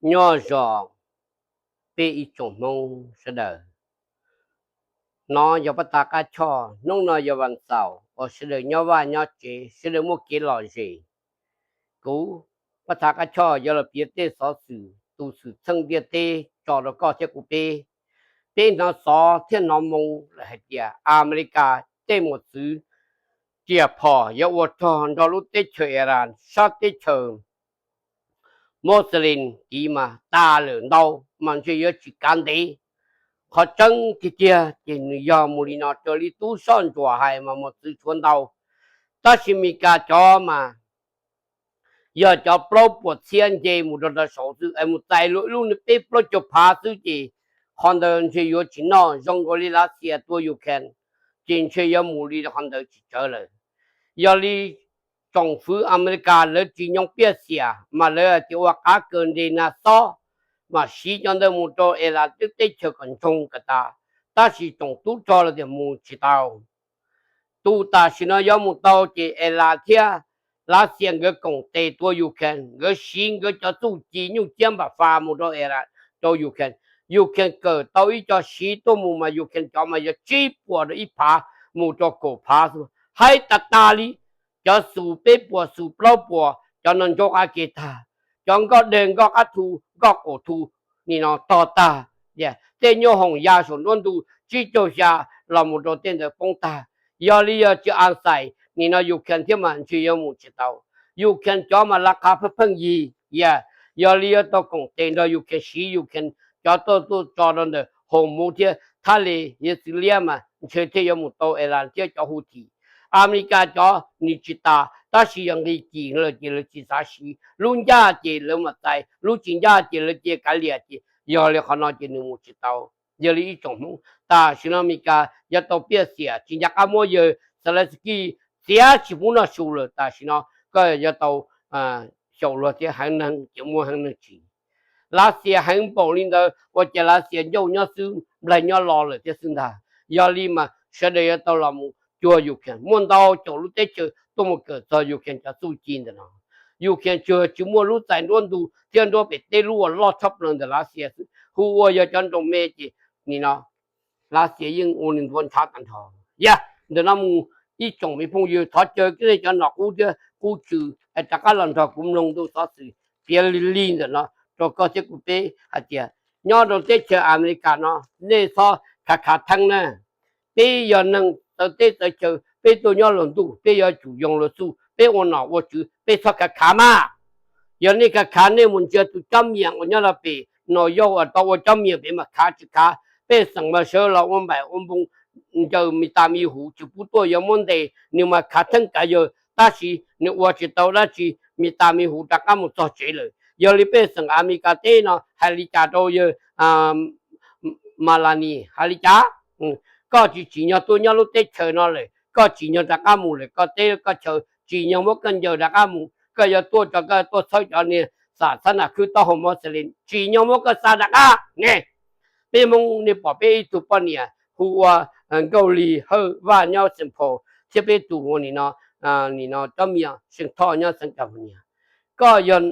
Nyob zoo peb ib tsoom Hmoob sawv daws. No yog pab tav qab choj, hnub no yog vas xaum uas sawv daws nyob vaj nyob tsev, sawv daws muaj kev lom zem. Kuv pab tav qab choj yuav los piav tej xov xwm tus xwm txheej ntiaj teb tso rau koj thiab kuv peb. Peb hnov xov thiab hnov moo lawm hais tias Amelikas tej mos txwv riam phom yuav ua rog nrog lub teb chaws Iran sab teb chaws Moslem tiv mas tas lawm ntau, mas ntshe yuav tsis kav ntev. Qhov tseeb tiag tiag ces nws yog mus li no raws li tub soj ntsuam hais mas mos txwv tshuav ntau, tab sis Meskas cov mas yog cov plaub puas txhiab nce mus rau nram saud xwb es mus txais luag ib lub peb plaub caug phav xwb ces qhov ntawd ntshe yuav tsis noj zoo nkaus li Lav Xias tua Ukraine, ces ntshe yuav mus li qhov ntawd tsis tsawv lawm. Yog li tsoom fwv Amelikas lawv tsis nyoo piaj xiam mas lawv hais tias ua qab kaw nres nag xob, mas siv cov ntawd mus rau Iran lub teb chaws kom ntsoog kom tas, tab sis tsoom tub rog lawv tias mus tsis tau. Tus tam sim no yuav mus tau ces Iran thiab Lav Xias nkawd koom tes tua Ukraine, nkawd siv nkawd cov txuj ci nyuj ciab npam fas mus rau Iran, rau Ukraine. Ukraine kawm tau ib co siv tuaj mus mas Ukraine cov mas yog tsib puas rau ib phav mus rau kaum phav xwb, haib tas tas li. Cov xus peb puas xus plaub puas cov no ntsaub qab ke tag, cov nkoj deg nkoj qab thu nkoj qaum thu nim no tog tag, tej nyuj hoom ya saum nruab ntug tsib caug xya los mus rau tej ntawd poob tag. Yog li yog tsis a xais nim no Ukraine thiab mas ntshe yuav mus tsis tau. Ukraine cov mas la qha pheej pheej yig, yog li yuav tau koom tes nrog Ukraine siv Ukraine cov tuaj tuaj tso rau ntawm Hormuz thiab thab le yog txwv liab mas ntshe thiaj yuav mus tau Iran thiab cov Houthi. Amelikas cov nws tsis tas tab sis yog nqi kis lawm ces lawv tsis xav siv, lub ncaj ces lawv mam txais, lub tsis ncaj ces lawv cia kav liam ces yog li qhov no ces nws mus tsis tau. Yog li ib tsoom Hmoob, tam sim no Meskas yuav tau piaj xiam tsis nco qab muab yawg Zelensky txiav tsis pub noj su lawm, tam sim no koj yuav tau xyaum luag thiab heev neeg ces muaj heev neeg tsim. Lav Xias heev npaum li ntawd ua cas Lav Xias ncauj nyob xwb nplaig nyob lo lawm thiab xwb ntag. Yog li mas sawv daws yuav tau los mus cuag Ukraine, muaj ntau caum lub teb chaws tuaj mus kawm txog Ukraine cov txuj ci ntawm no. Ukraine tsuas tsis muaj lub txais nruab ntug thiab nruab pem teb lub uas loj tshaj plaws ntawm Lav Xias xwb, hu ua yog cov nroog me ces nim no Lav Xias yeej ua nws ntuav ntshav tag nrho. Yog ntawm no mus ib tsoom me phooj ywg, thov caw nej cov nom qub thiab qub tswv rov qab los nrog kuv mloog ntu xov xwm piav li lig ntawm no rau koj thiab kuv peb hais tias nyob rau teb chaws Amelikas no nej txhob khav khav theeb na. Peb yog neeg txawv teb txawv chaw, peb tuaj nyob luag ntuj, peb yuav tsum yoo luag txuj, peb ua nom ua tswv, peb txhob khav khav mas. Yog nej khav khav nej mus ntsia tus cob mias uas nyob rau pem Nau Yauj uas tau ua cob mias pem mas khav tsis khav. Pej xeem mas sawv los ua npaim ua npoo ncaws me tas me huv tsis pub tuaj yuav muab ntes, nws mas khav theeb kav yawg, tab sis nws ua tsis tau dab tsi, me tas me huv rov qab mus txog tsev lawm. Yog li pej xeem Amelikas teb no hais li cas rau yawg Malani hais li cas? Koj tsis tsim nyog tuaj nyob lub teb chaws no lawm, koj tsim nyog rov qab mus lawm, koj teb koj chaw tsim nyog muab koj ncaws rov qab mus, koj yuav tuaj tso koj tuaj txhawb cov niag xam xab nas khwb taub hau Moslem, tsim nyog muab koj xa rov qab ne. Peb Hmoob nej pom peb ib tug poj niam hu ua Nkauj Lis Hawj Vaj nyob Xeem Phaus thiab peb tus ua nim no, nim no cob mias Xeem Thoj nyob xeev California. Koj yog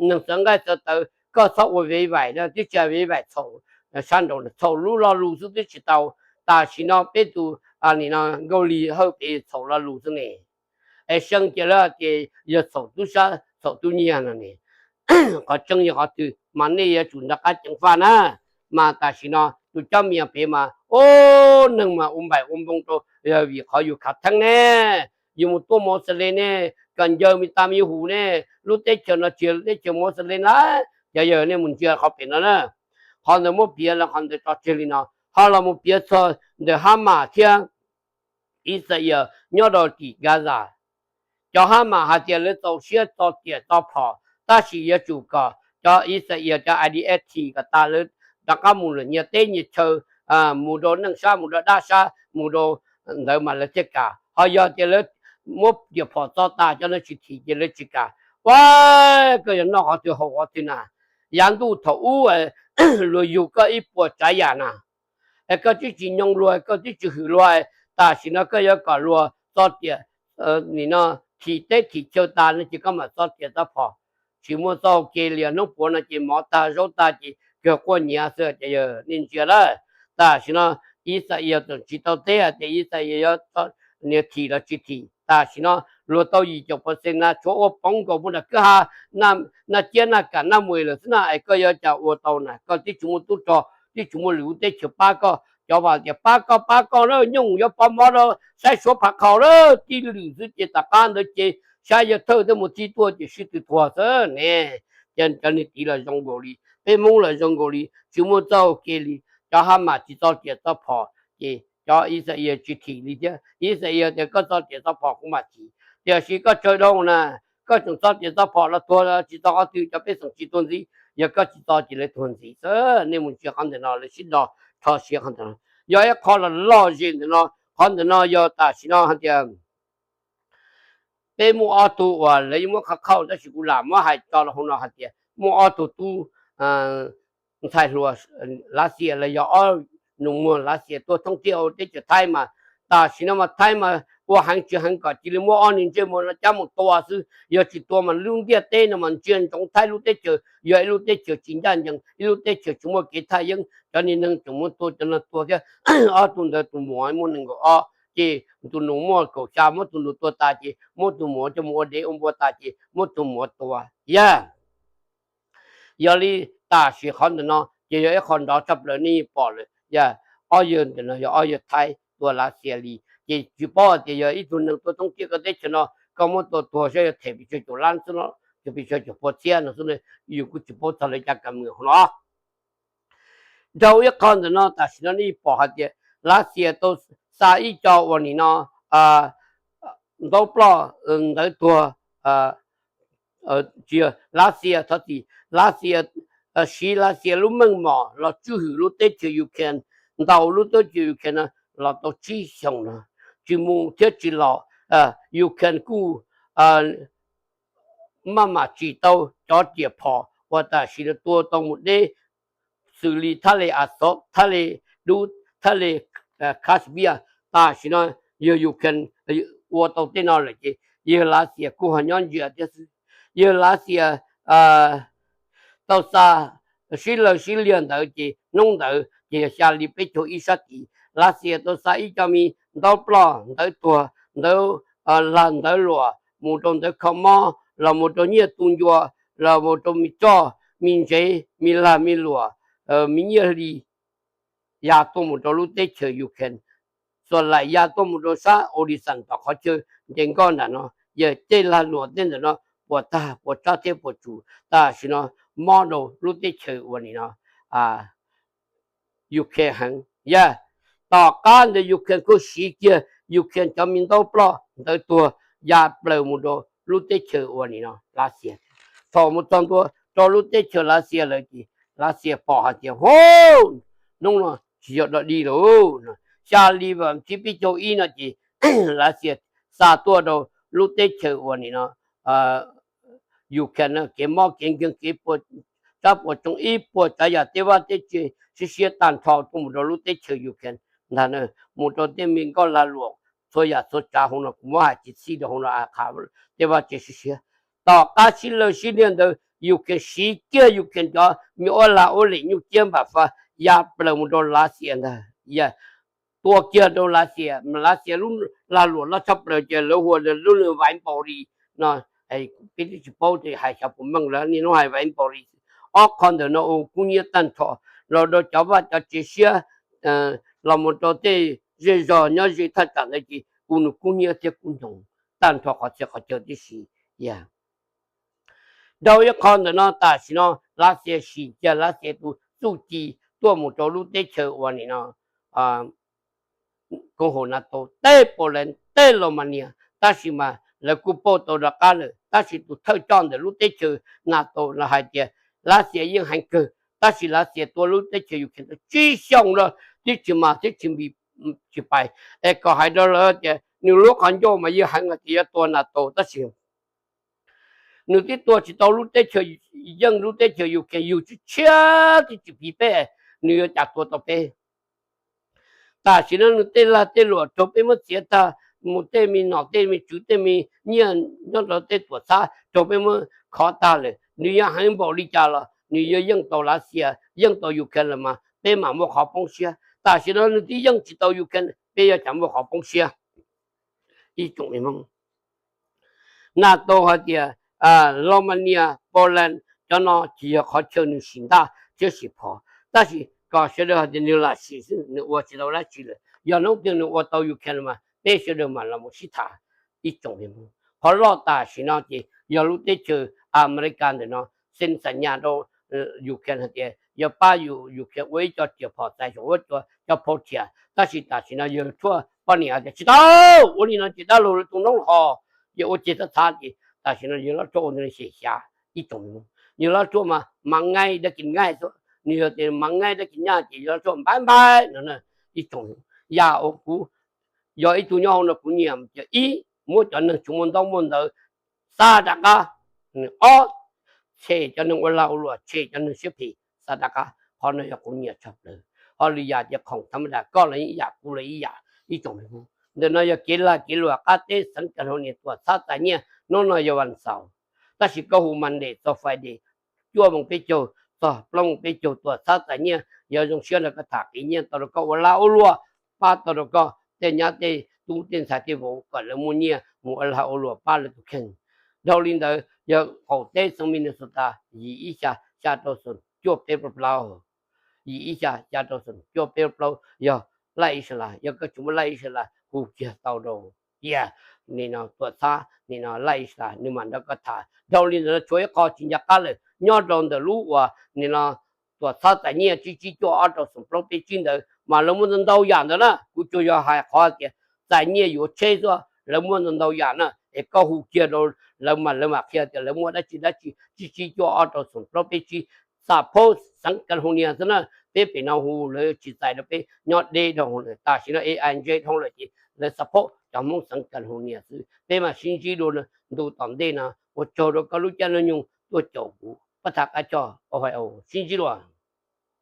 neeg txawv nqaij txawv tawv, koj txhob ua vev vaim, twb tsis vev vaim txhaum sab nraud, txhaum lub lo lus xwb twb tsis tau. Tam sim no peb tus nim no Nkauj Lis Hawj pem txhaum lo lus xwb ne. Es seev ces lawv tias yog txhaum tub sab txhaum tub nyiag no ne. Qhov tseeb yog qhov twg mas nej yuav tsum nrog qab ceev faj na. Mas tam sim no tus cob mias pem mas ub, neeg mas ua npaim ua npoo rau, yog vim qhov yus khav theeb ne. Yus mus tuaj Moslem ne, kom ncaws me tas me huv ne, lub teb chaws no tsis yog lub teb chaws Moslem lawm. Cov yawg nej mus ntsia qhov pem no na, qhov ntawd muab piav los qhov ntawd tso tseg li no, ho los mus piav txog ntawm Hamas thiab Israel nyob rau tim Gaza. Cov Hamas hais tias lawv txaus siab txo tiam txo phom, tab sis yuav tsum kom cov Israel cov I D F thim kom tas, lawv rov qab mus lawm nyias teb nyias chaw, mus rau neej sab mus rau dab sab mus rau ntawd mas lawv thiaj kam. Ho yog tias lawv muab tiam phom txo tas cov no tsis thim ces lawv tsis kam. Ua, koj yuav noj qhov twg haus qhov twg na? Yav ntuj thaum ub luag yug koj ib puas tsav yam na, es koj twb tsis nyoo luag, koj twb tsis hwm luag, tam sim no koj yuav kom luag txo tiam, nim no thim teb thim chaw tas no ces koj mam txo tiam txo phom. tsis muaj txoj hau kev li. Hnub puav no ces mov tag zaub tag ces kawg quaj nyiav xwb. Ces yog nej ntsia lawm, tam sim no Ixayees tseem tsis tau teb hais tias Ixayees yuav niag thim los tsis thim. Tam sim no luag tau yim caum percent na tshuav ua poob nkaus puag nram kwj ha, naj ciab naj kam naj mues lawm xwb na, es koj yuav cas ua tau na? Koj twb tsis muaj tub rog, twb tsis muaj lwm lub teb chaws pab koj. Cov vam tias pab koj pab koj lawm, nyooj yuav pov mov rau saib suav phav qhaus lawm, tib lwm xwb ces tom qab ntawd ces saib yawg thawj thiab mus thib tuaj ces sib tw tuag xwb ne. Ces cov niag tid los zoo nkaus li, peb Hmoob los zoo nkaus li, tsis muaj txoj hau kev li. Cov Hamas tsis txo riam txo phom ces cov Ixayees tsis thim li thiab. Ixayees tias koj txo riam txo phom kuv mam thim. Tiam sis koj tsawg dhau na, koj tseem txo riam txo phom los tuag tsis txog qhov twg, cov pej xeem tsis tuag ntxiv. Yog koj tsis txo ces lawv tuag ntxiv xwb. Nej mus ntsia qhov ntawm no, lawv sib do rho siav qhov ntawm no. Yog ib qho los loj zem ntawm no. Qhov ntawm no yog tam sim no hais tias peb muaj ob tug uas lawv yeej muab qhov qhauj tab sis kuv lam muab hais tso rau hauv no hais tias muaj ob tug tub ntxhais hluas Lav Xias los yog ob nus muag Lav Xias tuaj thoob tiaj hauv teb chaws Thaib mas. Tam sim no mas Thaib mas ua heev tsis heev kom cia li muab ob niag ntsej muag no cab mus tua xwb. Yog tsis tua mas lub ntiaj teb no mas ntsia ntsoov Thaib lub teb chaws yog ib lub teb chaws tsis ncaj ncees, ib lub teb chaws tsis muaj kev thaj yeeb. Cov niag neeg tseem muab tua, cov no tua thiab. Ob tug ntawd tus muam muaj nees nkaum ob, ces tus nus muaj kaum xya, muab tus nus tua tas ces muab tus muam coj mus ua dev ua npua tas ces muab tus muam tua. Yog, yog li tam sim qhov ntawm no ces yog ib qho nrov tshaj plaws nej yeej pom lawm. Yog, ob yawg ntawm no yog ob yawg Thaib tua Lav Xias li, ces tsis paub hais tias yog ib tug neeg tuaj thoob tiaj koj teb chaws no koj muab tua tuag saib yog them pes tsawg caum lab xwb no, pes tsawg caum pua txhiab no xwb, yus kuj tsis paub txog lawv caj kam mus hauv no. Dhau ib qho ntawm no tam sim no nej pom hais tias Lav Xias tau xa ib co uas nim no ntaub ploj ntawv tuag, tsis yog Lav Xias, thov txim, Lav Xias siv Lav Xias lub meej mom los tswj hwm lub teb chaws Ukraine, ntaus lub teb chaws Ukraine no los tau tsib xyoos no, tsis mus thiab tsis los. Ukraine kuj maj mam tsim tau cov riam phom uas tam sim no tua tau mus deb, xws li thaj li Azov, thaj li Dub, thaj li Caspian. Tam sim no yog Ukraine ua tau tej no lawm ces yawg Lav Xias kuj ho nyob ntsia thiab xwb. Yawg Lav Xias tau xa sib law sib liag ntawd ces hnub ntawd ces yog xya hli peb caug ib sab tid, Lav Xias tau xa ib co me ntaub ploj ntawv tuag, ntawv lag ntawv luam, mus rau ntawv kho mob, los mus rau nyiaj tu ncua, los mus rau me roj me ntsev, me lag me luam, me nyiaj hli, ya tuaj mus rau lub teb chaws Ukraine. Xuas laim ya tuaj mus rau sab Odesa tom qhov chaw nce nkoj nram no, yog tej lag luam tej ntawm no puas tag puas tsab thiab puas tsum. Tam sim no mob rau lub teb chaws uas nim no Ukraine heev. Yog, tom qab ntawd Ukraine kuj siv kiag Ukraine cov me ntaub ploj ntawv tuag ya plaws mus rau lub teb chaws uas nim no Lav Xias. Thaum mus txog ntua rau lub teb chaws Lav Xias lawm ces Lav Xias pom hais tias, hov, hnub no tsis yog dog dig lawm. Xya hli vas thib peb caug ib no ces Lav Xias xa tuaj rau lub teb chaws uas nim no Ukraine no kev mob kev nkeeg kev puas tsab puas tsoo ib puas tsav yam tej vaj tej tse siab siab tag nrho tuaj mus rau lub teb chaws Ukraine ntag na, mus rau tej me nkoj lag luam txhua yam txhua tsav hauv no kuv muab hais tsis txhij rau hauv no, tej vaj tse siab siab. Tom qab sib law sib liag ntawd Ukraine siv kiag Ukraine cov me ua lag ua lem nyuj ciab npam faj ya plaws mus rau Lav Xias ntag. Tua kiag rau Lav Xias, Lav Xias lub lag luam loj tshaj plaws ces lawv hu ua lub npav npau ris no. Peb twb tsis paub hais xyov puas meej lawm, niaj hnub hais npav npau ris. Ob qho ntawm no ua kub hnyiab tag nrho, los rau cov vaj cov tsev siab, los mus rau tej zej zog nyob ze thaj tsam ntawd ces ua nws kub hnyiab thiab kub ntoo tag nrho qhov txhia qhov chaw tib si. Yog, dhau ib qho ntawm no tam sim no Lav Xias sim kiag Lav Xias tus txuj ci tuaj mus rau lub teb chaws uas nim no koom haum NATO, tej Poland, tej Romania, tab sis mas lawv kuj pauj tau rov qab lawm, tab sis tus thawj coj ntawm lub teb chaws NATO los hais tias Lav Xias yeej heev kawg, tab sis Lav Xias tua lub teb chaws Ukraine tau tsib xyoos lawm twb tsis mas thiab tsis npis tsis pais. Es kom hais rau lawv tias nws lub qhov ncauj mas yeej heev hais tias yuav tua NATO, tab sis nws twb tua tsis tau lub teb chaws, yeej lub teb chaws Ukraine yug tshiab tshiab twb tsis piv peb, nws yuav cas tua tau peb? Tam sim no nws tej lag tej luam raug peb muab txiav tag, mus tej me nom tej me tswv tej me nyiaj nyob rau tej tuam txhab raug peb muab khov tag lawm, nws yuav heev npaum li cas los nws yuav yeej tau Lav Xias, yeej tau Ukraine los mas peb mam muaj qhov poob siab. Tam sim no nws twb yeej tsis tau Ukraine, peb yuav tsum muaj qhov poob siab. Ib tsoom me Hmoob, NATO hais tias Romania, Poland, cov no tsis yog qhov chaw nws sim ntaj thiab sim phov, tab sis kom sawv daws hais tias nws lam sim xwb, nws ua tsis tau dab tsi lawm. Yog hnub twg nws ua tau Ukraine mas peb sawv daws mam los mus sib tham. Ib tsoom me Hmoob, qhov loj tam sim no ces yog lub teb chaws Amelikas ntawm no xeeb xam nyas rau Ukraine hais tias yog pab Ukraine ua ib co riam phom txais saum huab cua, cov phau thiam, tab sis tam sim no yawg Trump poj niam hais tias tsis tau, ua li no ces dab laug lawv tus noob los ho, yog ua ces txhob txhav ces tam sim no yawg Laj Tshuaj ua nws xyem xyav. Ib tsoom me Hmoob, yawg Laj Tshuaj mas mas ngaib dab kis nyaj xwb, nws yog tias mas ngaib dab kis nyaj ces yawg Laj Tshuaj npaib npaib no. Ib tsoom, yam uas kuv yog ib tug nyob hauv no kuv nyiam ces ib, muab cov neeg tsis muaj ntaub muaj ntawv xa rov qab, ob, tshem cov neeg ua lag ua luam, tshem cov neeg siab phem xa rov qab. Qhov no yog kuv nyiam tshaj plaws. Ho lwm yam ces khoom tham ma das, koj los ib yam, kuv los ib yam. Ib tsoom me Hmoob, ntawm no yog kev lag kev luam qab teb xeev California tuam txhab txais nyiaj. Hnub no yog vas xaum, tab sis koj hu Monday txog Friday, cuaj moos peb caug txog plaub moos peb caug tuam txhab txais nyiaj. Yog zoo siab nrog koj tham, qiv nyiaj tau rau koj ua lag ua luam, pab tau rau koj tej nyab tej tub tej ntxhais tej vauv kom lawv muaj nyiaj mus ua lag ua luam pab lawv tus kheej. Dhau li ntawd yog qaum teb xeev Minnesota, yim ib xya xya rau xoom cuaj peb plaub, yim ib xya xya rau xoom cuaj peb plaub yog Laj Ixalas. Yog koj tsis muaj Laj Ixalas hu kiag tau rau tias nim no tuam txhab nim no Laj Ixalas nws mam nrog koj tham. Dhau li ntawd no tshuav ib qho tsis nco qab lawm nyob rau ntawm lub uas nim no tuam txhab txais nyiaj tsib tsib cuaj ob rau xoom plaub peb tsib ntawd mas lawv muaj ntau ntau yam ntawd na. Kuv tsuas yog hais qhov tias txais nyiaj yuav tsheb xwb, lawv muaj ntau ntau yam na. Es koj hu kiag rau lawv mas lawv mam qhia tias lawv muaj dab tsi dab tsi tsib tsib cuaj ob rau xoom plaub peb tsib. Support xeev California xwb na, peb pem no hu lawv tsis txais rau peb nyob deb dhau lawm. Tam sim no A I N J dhau lawm ces lawv support cov Hmoob xeev California xwb. Peb mam sib ntsib dua ntu tom ntej no. Ua tsaug rau koj lub caij lub nyoog tuaj caum kuv pab tham qab choj Ohio, sib ntsib dua.